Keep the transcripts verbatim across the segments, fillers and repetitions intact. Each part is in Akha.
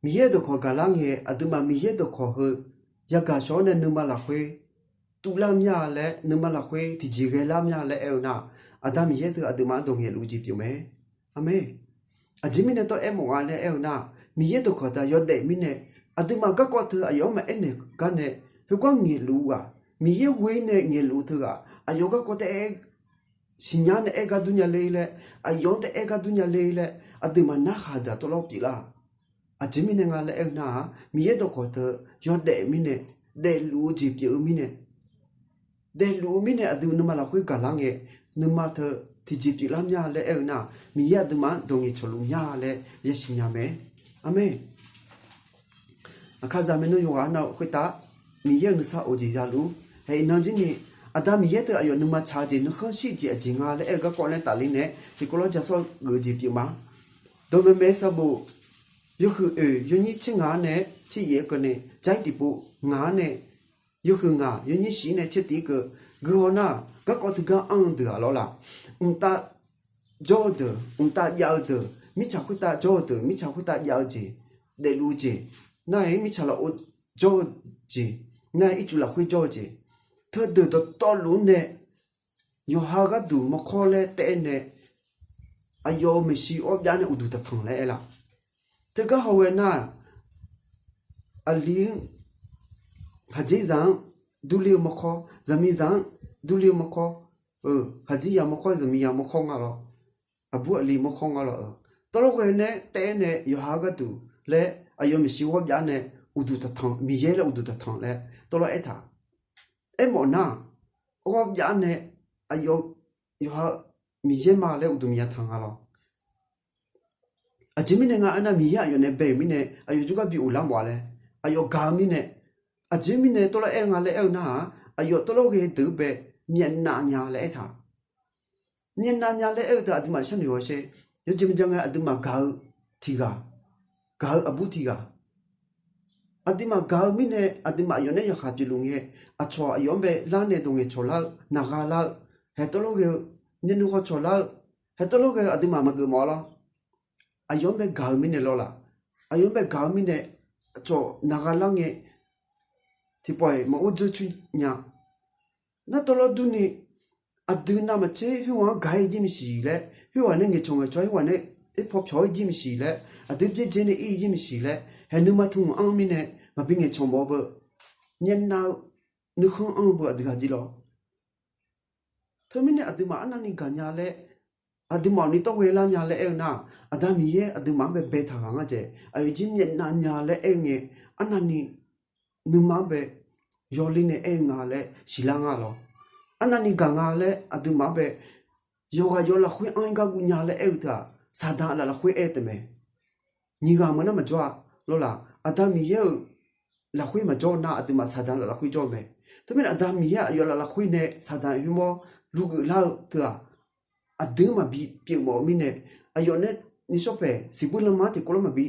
Miqyaer dawqkawq gaqlar ngae, aqduimaf Miqyaer dawqkawq heu yagaq shawq-awr nae nuima lafkhoer tuvlar mya laer, nuima lafkhoer tiqjeq ghaelar mya laer aer-eu nar-aq, Aqda Miqyaer teu aqduimaf-anr dawq ngaeqluf-eu jeq pyeuf mae. Aqmeq. Aqjeq mirnae tawr aermawf nga laer aer-eu nar-aq, Miqyaer dawqkawq teu yawdaef mirnae, aqduimaf garkawv teu aqyawf-anr maqaer naeq gar nae, khoergar ngaeqluf-eu ghaq, Miqyaer ghoe-ir nae ngaeqluf-eu teughaq, aqyawf garkawv taef-aer siqnya nae aer gar durnya ler laer, aqyawf-anr taef-aer gar durnya ler laer, aqduimaf narhaq deuq-aq tawvlawr pyeuflar-aq. Aqjeq mirnae nga laer aer-eu nar-aq, Miqyaer dawqkawq teu yawdaef mirnae, daefluf-eu jeq pyeuf-eu mirnae, daefluf-eu mirnae aqdui nuima lafkhoer gaqlar ngae, nuima teu tiqjeq pyeuflar mya laer aer-eu nar-aq, Miqyaer aqduimaf-anr dawq ngaeqcawq luf mya laer yasiqnya mae. Aqmeq. Aqkaqzaq maeqnan yawqghaq nav khoertav Miqyaer-euq nuisar of jeq yaluf-ur. Haeq iqnan jirni, Aqda Miqyaer teu aqyawf nuima tsaq-eu jeq, nuikhanr shir-eu jeq aqjeq nga laer aer-eu garkawv nae tafler nae, tiqkawv lawr jasawr geuf-eu jeq pyeuf ma. Dawqmaeq maeq-eu sanqbof yawhuiq oeq yawnyir tser ngaq-anr nae tser yaef-aer keuvni, jar-ir tiqpov ngaq-anr nae yawhuiq ngaq yawnyir shif-ir nae tser tiq-ir keuv, guihaw nar-aq, garkawv teugar anr-eu deuq-aq lawrlaf, mqtav jawr-eu deuq, mqtav jav-eu deuq, mirtsaq khoertav jawr-eu deuq, mirtsaq khoertav jav-eu jeq, daefluf-eu jeq, nar-aer mirtsaq lafov jawr-eu jeq, nar-aer ircuf lafkhoer jawr-eu jeq, teudeuq dawqtawvluf-anr nae yawqha gharduq mawrkawr laer taef-aer nae aqyawf-euq maeqshi ghawrbyav nae uqduq tanqtanq laer aer laf. Teugar hawghae nar-aq, aqli-anr, khaqdzerzaq-anr durler-eu mawrkawr, zaqmiqzaq-anr durler-eu mawrkawr, khaqdzerzaq mawrkawr, zaqmiqzaq mawrkawr nga lawr, aqbur aqli mawrkawr nga lawr-euq, tawvlawr ghae nae taef-aer nae yawqha gharduq laer aqyawf maeqshi ghawrbyav nae uqduq tanqtanq, Miqyaer laer uqduq tanqtanq laer tawvlawr aertaq. Aermawf nar-aq, ghawrbyav nae aqyawf yawqha Miqyaer ma laer uqduq maqya tanq nga lawr. Aqjeq mirnae nga aernar, Miqyaer aqyawf nae bae-euq mirnae aqyawf jawrgar bi of lar mawf-a laer, aqyawf gaq-eu mirnae, aqjeq mirnae tawvlawr aer nga laer aer-eu nar-aq, aqyawf tawvlawr ghae deuq-eu bae myavnav nya laer aertaq. Myavnav nya laer aer-eu teu aqduimaf sharnoeq hawsher. Yawjeq maqja ngae aqduimaf gaq-eu tiq ghaq, gaq-eu aqbur tiq ghaq, aqduimaf gaq-eu mirnae aqduimaf aqyawf nae yaqkhaq pyeufluf ngae, aqcawq aqyawf-anr bae lar nae dawq ngaeqcawq lar-eu, naqgha lar-eu, haeq tawvlawr ghae-eu, myavnuiv hawcawq lar-eu, haeq tawvlawr ghae-eu aqduimaf maqgeuf mawf-a lawr. Aqyawf-anr bae gaq-eu mirnae lawrlaf. Aqyawf-anr bae gaq-eu mirnae aqcawq naqgha lar ngae, tiqpawf-iq maqor dzeur coer nya. Nar tawvlawr durni, aqdui navmaqtser khoerghaq-anr gaq-ir jir maeqsiq laer, khoerghaq nae ngaeqcawq ngaeqcawq, khoerghaq nae aerpaw pyawq-ir jir maeqsiq laer, aqdui byaerdzae nae ir-ir jir maeqsiq laer, haeq nuima tmq anr-eu mirnae maqbi ngaeqcawq mawf-eu beu, myavnav-eu nuikhanr anr-eu beu aqdui ghaq jir lawr. Teumirnae aqduimaf arnavni gaqnya laer, aqduimaf awqni tawr ghaelar nya laer aer-eu nar-aq, Aqda Miqyaer aqduimaf-anr bae baetaq ghaq ngar dzaeq, aqyawf jir myavnav nya laer aer-eu ngae, arnavni nuima-anr bae yawler nae aer-eu nga laer siqlar nga lawr. Arnavni gaq nga laer aqduimaf-anr bae yawqghaq yawf lafkhoer anr-ir gar guv nya laer aer-eu teu-aq, Saqdaq aqlaf lafkhoer aer-eu taef mae. Nyiq ghaq maqnar maqjawr-a lawrlaf. Aqda Miqyaer-euq lafkhoer maqjawr nar, aqduimaf Saqdaq aqlaf lafkhoer jawr-eu mae. Teumirnae Aqda Miqyaer aqyawf laf lafkhoer nae Saqdaq khoermawr luvgeuf lar-eu teu-aq, aqdui-anr maqbi pyeuf mawf-eu mirnae, aqyawf nae nishawr paeq siqbuir lanma-anr tiqkawv lawr maqbi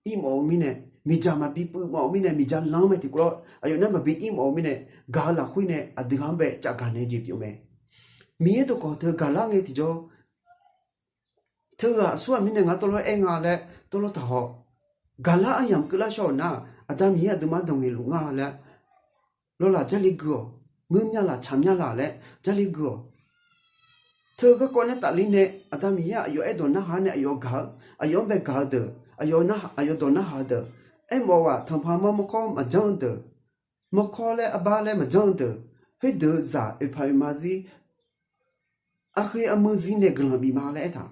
ir mawf-eu mirnae, miqdzaq maqbi puiv mawf-eu mirnae, miqdzaq lan-anr mae tiqkawv lawr aqyawf nae maqbi ir mawf-eu mirnae, gaq-eu lafkhoer nae aqdui ghaq-anr bae cafgaq naeq jeq pyeuf mae. Miqyaer dawqkawq teu gaqlar ngae tiqjawr, teughaq aqsur ghaq mirnae ngar tawvlawr aer nga laer tawvlawr taqhaw. Gaqlar aryamq keuvlar shawr-euq nar, Aqda Miqyaer aqduimaf-anr dawq ngaeqluf nga laer lawrlaf, Jarlif gui-awq. Ngeur mya laf, tsaq mya laf laer Jarlif gui-awq. Teu garkawv nae tafler nae Aqda Miqyaer aqyawf aerdawq narhaq-awr nae aqyawf gaq-eu, aqyawf-anr bae gaq-eu deuq, aqyawf dawq narhaq-eu deuq, aermawf-eu ghaq tanqpaq mar mawrkawr maqjanr-eu deuq, mawrkawr laer arbar laer maqjanr-eu deuq, khoerdeuq-eu zaq oeqpaq oeqma zir, arkhoer armur zir nae guiqlanq bif ma laer aertaq.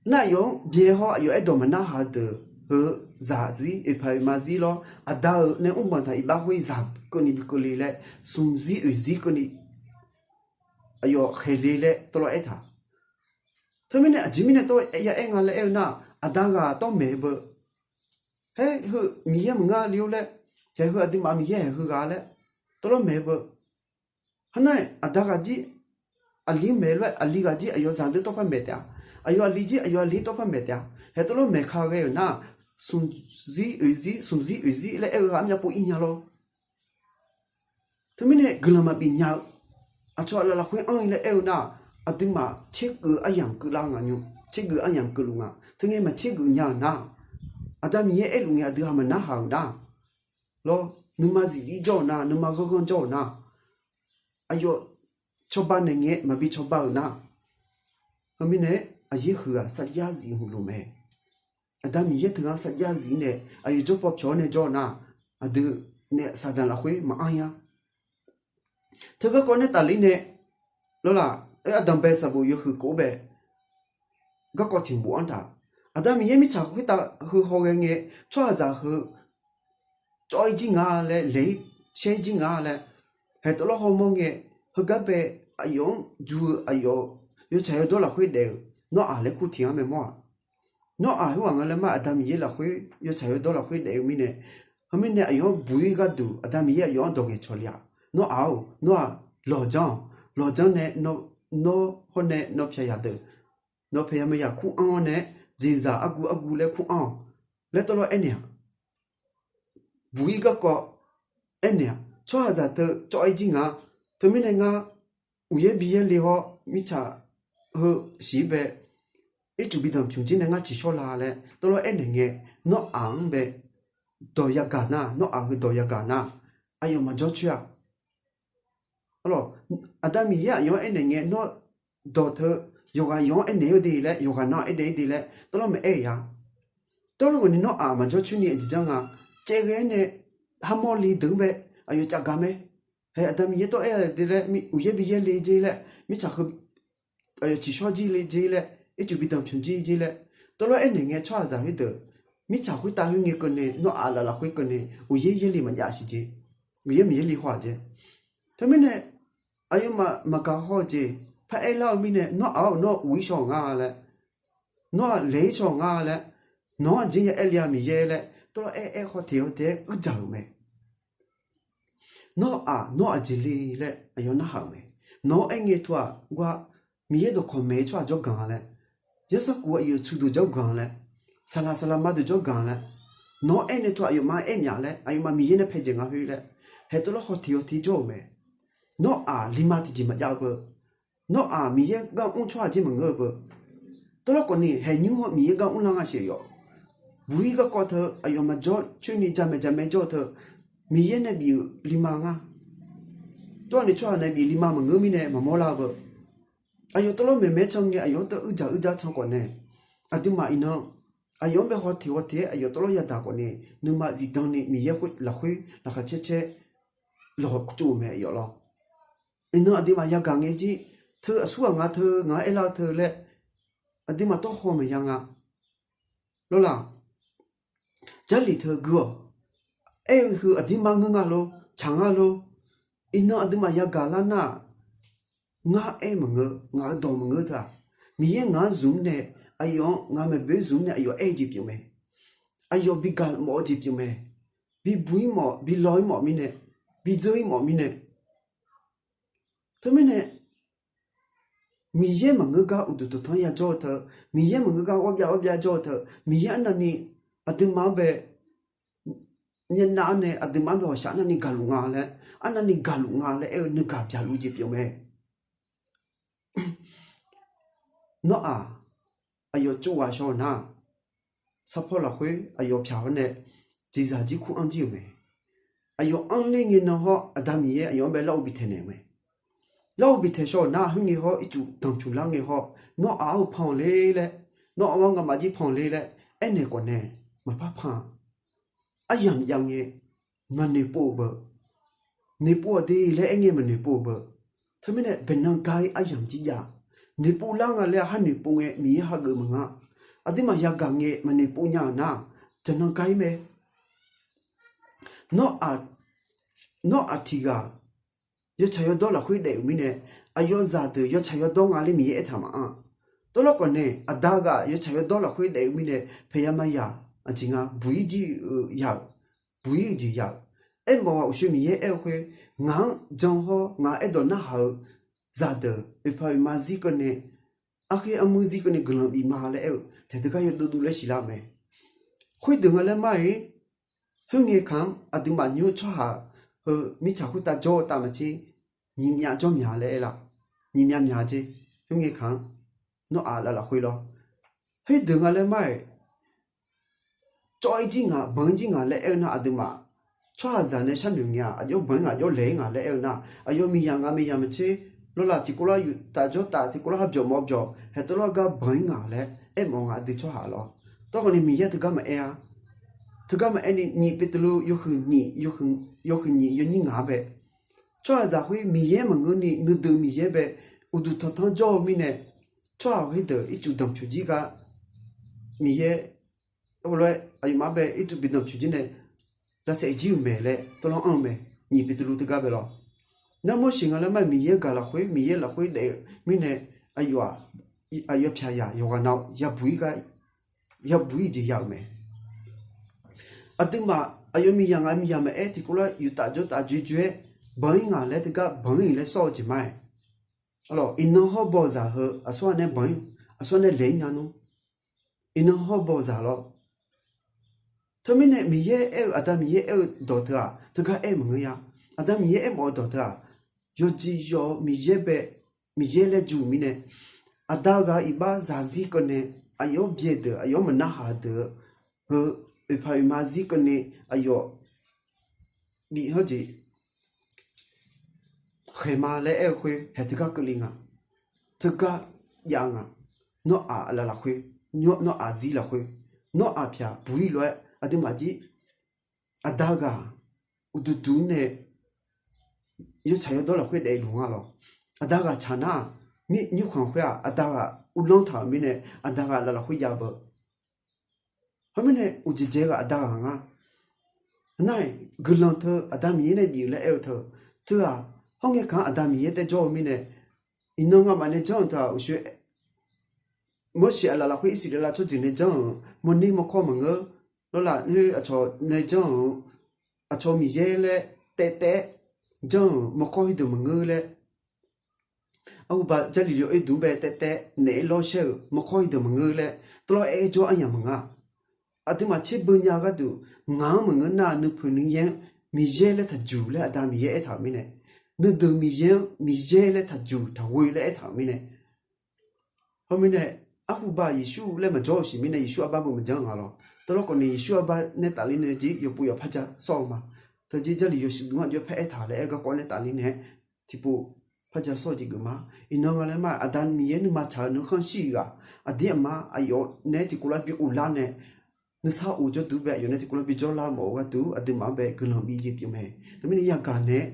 Nar aqyawf-anr byae hawr aqyawf aerdawq maqnarhaq-eu deuq heu zaqzir oeqpaq oeqma zir lawr, aqda-euq nae mrbanq taq iqbax khoer zaq keuvni bi keuvle laer, smqzir oeqzir keuvni aqyawf khaeqle laer tawvlawr aertaq. Teumirnae aqjeq mirnae tawv ya aer nga laer aer-eu nar, aqda ghaq tawv maeq-eu beu. Haer heu Miqyaer maqnga le-or laer, haeq heu aqduimaf Miqyaer haeq heu ghaq laer tawvlawr maeq-eu beu. Hawnar-aq aqda ghaq jir aqli maeq lof-aer, aqli ghaq jir aqyawf zaqdeuq tawrpar maeq taef-a. Aqyawf aqli jir aqyawf aqli tawrpar maeq taef-a. Haeq tawvlawr maeq ka ghae-euq nar, smqzir oeqzir smqzir oeqzir laer aer-eu ghaq myav pov ir nya lawr. Teumirnae guiqlanq maqbif nya-eu, aqcawq aqlaf lafkhoer anr-ir laer aer-eu nar, aqduimaf tsergeuf aryamq keuvlar nga nymr, tsergeuf aryamq keuvluf nga. Teungae maqtsergeuf nya-euq nar, Aqda Miqyaer aerluf ngae aqdui ha maqnarhaq-euq nar, lawr, nuima zifzif jawr-euq nar, nuima ghanrghanr jawr-euq nar, aqyawf cawba naeq ngae maqbi cawba-euq nar, heumirnae aqyaer huiq-aq sarjax zif hmq luf mae. Aqda Miqyaer teughaq sarjax zif nae aqyawf jawrpaw pyawq-awr nae jawr-eu nar, aqdui nae Saqdaq lafkhoer maqanr-a. Teugarkawv nae tafler nae, lawrlaq, aer, Aqdanqbae sanqbof yawhuiq kof-aer bae garkawv tiq bof-anr taq, Aqda Miqyaer mirtsaq khoertav heu hawghae ngae, tsawrhaqzaq heu cawv-ir jir nga laer, laeq-ir shaer-ir jir nga laer, haeq tawvlawr hawmawr ngae, heugar bae aqyawf-anr ju-eu aqyawf yawtsaq yawdawr lafkhoer daef-euq Nawr-aq laer kur tiq-anr mae mawr-aq. Nawr-aq khoerghaq nga laer mar Aqda Miqyaer lafkhoer yawtsaq yawdawr lafkhoer daef-eu mirnae, heumirnae aqyawf-anr buq-ir gharduq Aqda Miqyaer aqyawf-anr dawqngaeq cawq le-aq. Nawr-aq-or, nawr-aq lawqjanr-awq. Lawqjanr nae nawr hawr nae nawr pyaq yaq deuq, nawq pyaq yaq maqyaq kur anr-awr nae, jeqzaq argu argu laer kur anr-awq laer tawvlawr aernaeq-aq. Buq-ir garkawv aernaeq-aq, tsawrhaqzaq teu cawv-ir jir nga. Teumirnae ngar uqyaer bi yaerle hawr mirtsaq heu siq-ir bae, ircuf bi danqpymq jir nae ngar ciqshawr la laer tawvlawr aernaeq ngae, nawr-aq-anr bae dawq yagaq nar, nawr-aq heu dawq yagaq nar, aqyawf maqjawr coer-a. Aqda Miqyaer aqyawf-anr aernaeq ngae, nawr dawq teu yawqghaq yawq-anr aernaeq-eu de laer, yawqghaq nan-anr aernaeq-eu de laer tawvlawr maqaer-a. Tawvlawr ghawqni nawr-aq maqjawr coer ni aqjeq janr nga. Caevghae-aer nae harmawr le deuq-anr bae aqyawf cavgaq mae. Haeq Aqda Miqyaer tawv aer-a de laer, uqyaer bi yaerle jer laer, mirtsaq heu aqyawf ciqshawr jir le jer laer, ircuf bi danqpymq jir jer laer tawvlawr aernaeq ngae, tsawrhaqzaq khoerdeuq mirtsaq khoertav khoerngae keuvni nawr-aq laf lafkhoer keuvni uqyaer yaerle maqjav siq jeq. Uqyaer maqyaer le haw-aq jeq. Teumirnae aqyawfmaf maqgaq haw-eu jeq paraer lar-eu mirnae, nawr-aq-awr nawr uq-ir shaw-euq nga laer, nawr-aq laeq-ir shaw-euq nga laer, nawq-anr aqjeq ya aer le-a Miqyaer laer tawvlawr aer aer haw teq haw teq-aer uidzaq-euq mae. Nawr-aq nawr aqjeq le laer aqyawf narhaq-euq mae. Nawq-anr aer ngae teu-aq gar, Miqyaer dawqkawq maeq-eu tsawrhaq jawrganq-a laer, zanrsanrkhof aqyuif tsuduq jawrganq laer, saqlaq saqlaqma deuq jawrganq laer, nawq-anr aer nae teu aqyawfmaf-anr aer myaq laer, aqyawfmaf Miqyaer nae paeqdzaeq nga khoer laer, haeq tawvlawr haw teq haw teq jawr-euq mae. Nawr-aq lima tiqjeq maqjav-eu beu. Nawr-aq Miqyaer gar mr tsawrhaq jir maqngeur-eu beu. Tawvlawr khawfni haeq nymr-anr Miqyaer gar mrlar nga siq yawq. Buq-ir garkawv teu aqyawf maqjawr coer ni jamaeq jamaeq jawr-eu teu, Miqyaer nae bif-euq lima nga. Tawrhaq ni tsawrhaq nae bif lima maqngeur mirnae maqmawr lar-eu beu. Aqyawf tawvlawr maeqmaeq can ngae aqyawf-anr teu uidzaq uidzaq can khawfnae, aqduimaf iqnan aqyawf-anr bae haw teq haw teq-aer aqyawf tawvlawr yadaq khawfni, nuima zifdan ni Miqyaer khoer lafkhoer laqkhaq caer caer lawq tsov-eu mae yawf lawr. Iqnan aqduimaf yagaq ngae jir, teu aqsurghaq nga teu ngaq-anr aerlar-eu teu laer aqduimaf tawr haw maqya nga. Lawrlaq, Jarlif teu gui-awq. Aer-eu heu aqdirmar ngeur nga lor, tsaq nga lor. Iqnan aqduimaf yagaq lar nar-aq, ngar aer maqngeur, ngaq-euq dawq maqngeur teu-aq, Miqyaer ngaq-anr zmq-anr nae, aqyawf-anr ngaq maeqboe-anr zmq-anr nae aqyawf aer-eu jeq pyeuf mae. Aqyawf bi gaq mawf-eu jeq pyeuf mae. Bi buq-ir mawf, bi law-ir mawf mirnae, bi dzeur-ir mawf mirnae. Teumirnae, Miqyaer maqngeur gar uqduq tanqtanr yajawr-eu teu, Miqyaer maqngeur gar ghawrbyav ghawrbyav jawr-eu teu, Miqyaer arnavni aqduimaf-anr bae myavnav-anr nae aqduimaf-anr bae ghawqshaq arnavni gaqluf nga laer, arnavni gaqluf nga laer aer-eu nuigaq byaqluf jeq pyeuf mae. Nawr-aq, aqyawf tsovghaq shaw-eu nar, sarpawr lafkhoer aqyawf pyaq-awr nae jeqzaq jir kur anr jir-euq mae. Aqyawf anr ler ngae nan hawr Aqda Miqyaer aqyawf-anr bae larghov bi taeqnaeq-eu mae. Larghov bi taeq shaw-euq nar, khoerngae hawr ircuf danqpymq lar ngae hawr, nawr-aq-awr panq ler laer, nawr-aq-awr ngamaf jir panq ler laer aernaeq khawfnae, maqpar panq. Aryamq jav ngae maqnoeqpov-eu beu. Noeqpov-aq de laer aer ngae maqnoeqpov-eu beu. Teumirnae baeqnan ga-ir aryamq jir jav. Noeqpov lar nga laer-aq, har noeqpov ngae Miqyaer hageuf maqnga. Aqduimaf yagaq ngae maqnoeqpov nya-euq nar, jaqnan ga-ir mae. Nawr-aq, nawr-aq tiq ghaq yawtsaq yawdawr lafkhoer daef-euq mirnae, aqyawf zaqdeuq yawtsaq yawdawr nga laer Miqyaer aertaq maqanr. Tawvlawr khawfnae, aqda ghaq yawtsaq yawdawr lafkhoer daef-eu mirnae, paqya maqya, aqjeq nga buq-ir jir-eu ya-euq, buq-ir-eu jeq ya-euq. Aermawf-aq, uqshoe Miqyaer aer-eu khoer, ngaq-anr jan hawr ngaq-anr aerdawq narhaq-eu zaqdeuq oeqpaq oeqma zir keuvni, arkhaer armuir zir keuvni guiqlanq bif ma laer aer-eu taeqdeuq gar yawdov dov laer siqlar-eu mae. Khoerdeuq nga laer mar-iq, khoerngae kaq-anr aqduimaf nymr tsawrhaq heu mirtsaq khoertav jawr-eu tav maqtser, nyiq myav jawr myav laer aer laf, nyiq myav myav jer. Khoerngae kaq-anr nawr-aq laf lafkhoer lawr. Khoerdeuq nga laer mar-iq, cawv-ir jir ngaq, banq-ir jir ngaq laer aer-eu nar, aqduimaf tsawrhaqzaq nae sharnoeq ngae-aq, aqjox banq-ir ngaq, aqjox laeq-ir ngaq laer aer-eu nar, aqyawf miqyaq ngaq miqyaq maqtser, lawrlaf tiqkovlar yuftaf jawrtaf, tiqkovlar habyawq mawf byawq, haeq tawvlar gar banq-ir ngaq laer aermawf-eu nga aqdui tsawrhaq lawr. Tawrkhawf ni Miqyaer teugar maqaer-a. Teugar maqaer ni, nyiq Beqtuvluv yawhuiq nyiq, yawhuiq nyiq yawnyir ngaq-anr bae, tsawrhaqzaq khoer Miqyaer maqngeur ni nuideuq Miqyaer bae uqduq tanqtanr jawr-eu mirnae, tsawrhaq khoerdeuq ircuf danqpyuq jir gar Miqyaer heulof-aer aqyawfmaf-anr bae ircuf bi danqpyuq jir nae lavsaef jir-euq mae laer tawvlar anr-eu mae. Nyiq Beqtuvluv teugar bae lawr. Nar Morseq nga laer mar-aer Miqyaer gaq lafkhoer, Miqyaer lafkhoer daef-eu mirnae, aqyawf-aq, aqyawf pyaq yaq yawqghaq nav yabuq-ir gar, yabuq-ir jeq ya-euq mae. Aqduimaf aqyawf miqyaq ngaq miqyaq maqaer tiqkovlar yuftaf jawrtaf joerjoer-aer banq-ir ngaq laer teugar banq-ir laer sawr-eu jeq ma-aer, iqnan hawr bawzaq heu aqsur-aq nae banq-ir, aqsur-aq nae laeq-ir nya nmr. Iqnan hawr bawzaq lawr. Teumirnae Miqyaer aer-eu, Aqda Miqyaer aer-eu dawq teu-aq teugar aer maqngeur ya. Aqda Miqyaer aermawf-eu dawq teu-aq, yawqjeq yawq-eu Miqyaer bae, Miqyaer laer jur-euq mirnae, aqda ghaq iqbax zarzir keuvnae, aqyawf byaerdeuq aqyawf maqnarhaq deuq-eu heu, oeqpaq oeqma zir keuvni aqyawf bif hawr jeq khaeq ma laer aer-eu khoer haeq teugar keuvle nga, teugar jav nga. Nawr-aq aqlaf lafkhoer, nawr-aq zir lafkhoer, nawr-aq pyaq buq-ir lof-aer aqduimaf jir aqda ghaq uqduq duq nae yawtsaq yawdawr lafkhoer daefluf nga lawr. Aqda ghaq tsaq nar-aq, mir nymrkhanq khoer-aq aqda ghaq uvlanr taq-euq mirnae aqda ghaq aqlaf lafkhoer jav beu. Heumirnae uqjeq dzaeq ghaq aqda ghaq nga. Nar-aq guiqlanq teu Aqda Miqyaer nae bif-eu laer aer-eu teu, teu-aq, hawr ngae kaq-anr Aqda Miqyaer taev jawr-eu mirnae, iqnan ngamaf nae janr-euq teu-aq uqshoe Morseq aqlaf lafkhoer Irsaqleqlav tsawrjeuq nae janr-euq mawrner mawrkawr maqngeur, lawrlaf nae aqcawq nae janr-euq aqcawq Miqyaer laer taev taev-aer janr-euq mawrkawr heudeuq maqngeur laer, arhuba Jarlif yawoer dmq bae taev taev naeq-aer lawr shaer-euq mawrkawr heudeuq maqngeur laer tawvlawr aer jawr aryamq maqnga. Aqduimaf tserbeu nya-eu gharduq, ngaq-anr maqngeur nar-aq nuipoeq nuiyaer-anr Miqyaer laer taqjuq laer Aqda Miqyaer aertaq-euq mirnae, nuideuq Miqyaer-anr Miqyaer laer taqjuq taqghoe laer aertaq-euq mirnae, heumirnae arhuba Yeqsur laer maqjawr-eu siq mirnae Yeqsur arbar beu maqjanr nga lawr. Tawvlawr khawf ni Yeqsur arbar nae tafler nae jir yawpov yawq par ja sawr-eu ma. Teujir Jarlif yawshuif dmq-anr aqjox-aer par aertaq laer aer garkawv nae tafler nae-aer tiqpov par ja sawr-eu jeq geuf ma. Iqnan nga laer mar-aq Aqda Miqyaer nuima tsaq-eu nuikhanr shir-eu ghaq, aqdir aqma aqyawf nae-aer tiqkov lar bi of lar nae, nuisar of jawrduq bae aqyawf nae tiqkov lar bi jawrlar mawf-eu gharduq aqduimaf-anr bae guiqlanq bi jeq pyeuf mae. Teumirnae yagaq nae-aer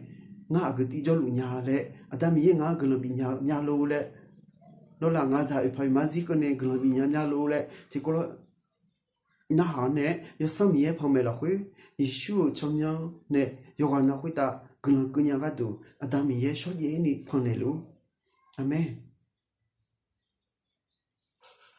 ngar aqgeu tiv jawrluf nya laer Aqda Miqyaer ngar-anr guiqlanq bifnya-eu mya lor laer, lawrlaf ngaq zaq oeqpaq oeqma zir keuvnae guiqlanq bifnya mya lor laer tiqkov lar narhaq-awr nae-aer Yawsanr Miqyaer panmaeq lafkhoer, Yeqsur-euq tsawrmyanr nae yawqghaq na khoertav guiqlanq keuvnya gharduq Aqda Miqyaer shawrjaev-aer ni pannaeq luf-ur. Aqmeq.